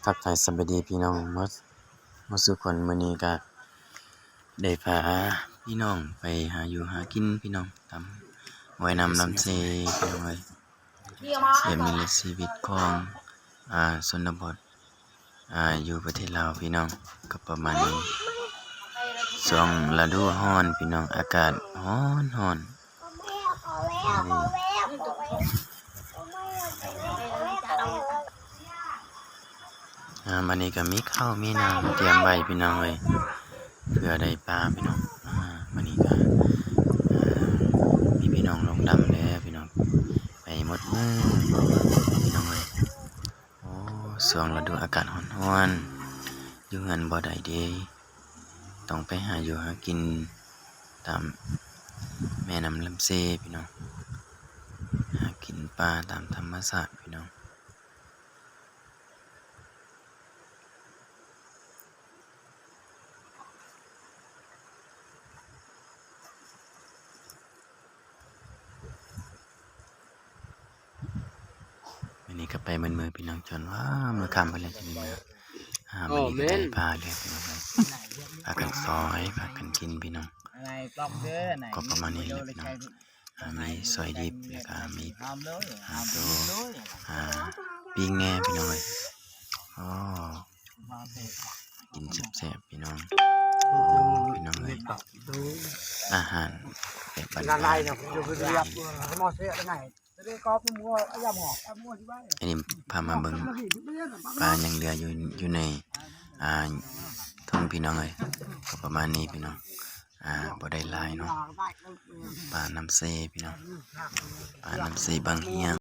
ທັກທາຍສະບາຍດີພີ່ນ້ອງໝົດ ໝົດສູ່ຄົນ. ມື້ນີ້ກະໄດ້ພາພີ່ນ້ອງໄປຫາຢູ່ຫາກິນພີ່ນ້ອງ ຕາມຫ້ວຍນ້ຳລຳເຊພີ່ນ້ອງເອີຍ. ແບບນີ້ແຫຼະຊີວິດຂອງ ອ່າ ຊົນນະບົດ ອ່າ ຢູ່ປະເທດລາວພີ່ນ້ອງ ກໍປະມານນີ້. ຊ່ວງລະດູຮ້ອນພີ່ນ້ອງ ອາກາດຮ້ອນໆ. ອ່າ ບັດນີ້ກໍມີເຂົ້າມີນ້ຳຕຽມໄວ້ພີ່ນ້ອງເອີຍ ເພື່ອໄດ້ປາພີ່ນ້ອງ. ອ່າ ບັດນີ້ກໍ ອ່າ ມີພີ່ນ້ອງລົງດຳແລ້ວພີ່ນ້ອງ ໄປໝົດມື້ພີ່ນ້ອງເອີຍ. ໂອ້ ຊ່ວງລະດູອາກາດຮ້ອນໆ ຢູ່ເຮືອນບໍ່ໄດ້ເດ້ ຕ້ອງໄປຫາຢູ່ຫາກິນຕາມແມ່ນ້ຳລຳເຊພີ່ນ້ອງ ຫາກິນປາຕາມທຳມະຊາດພີ່ນ້ອງ. ມື້ນີ້ກໍໄປໝົດມື້ພີ່ນ້ອງ ຈົນວ່າມື້ຄ່ຳພຸ້ນແຫຼະ ຈະໄດ້ເມືອ. ອ່າ ມື້ນີ້ກໍໄດ້ປາແລ້ວພີ່ນ້ອງເອີຍ ພາກັນຊອຍ ພາກັນກິນພີ່ນ້ອງ. ກໍປະມານນີ້ແຫຼະພີ່ນ້ອງ ອ່າ ມີຊອຍດິບ ແລ້ວກໍມີ ອ່າ ໂຕ ອ່າ ປີ້ງແດ່ພີ່ນ້ອງເອີຍ. ໂອ້ ກິນແຊບໆ ພີ່ນ້ອງ. ໂອ້ ພີ່ນ້ອງເອີຍ ອາຫານແບບບ້ານໆ. ອັນນີ້ພາມາເບິ່ງປາຍັງເຫຼືອຢູ່ ຢູ່ໃນ ອ່າ ທົ່ງພີ່ນ້ອງເອີຍ. ກໍປະມານນີ້ພີ່ນ້ອງ ອ່າ ບໍ່ໄດ້ຫຼາຍເນາະ ປານ້ຳເຊພີ່ນ້ອງ ປານ້ຳເຊບັງຮຽງ.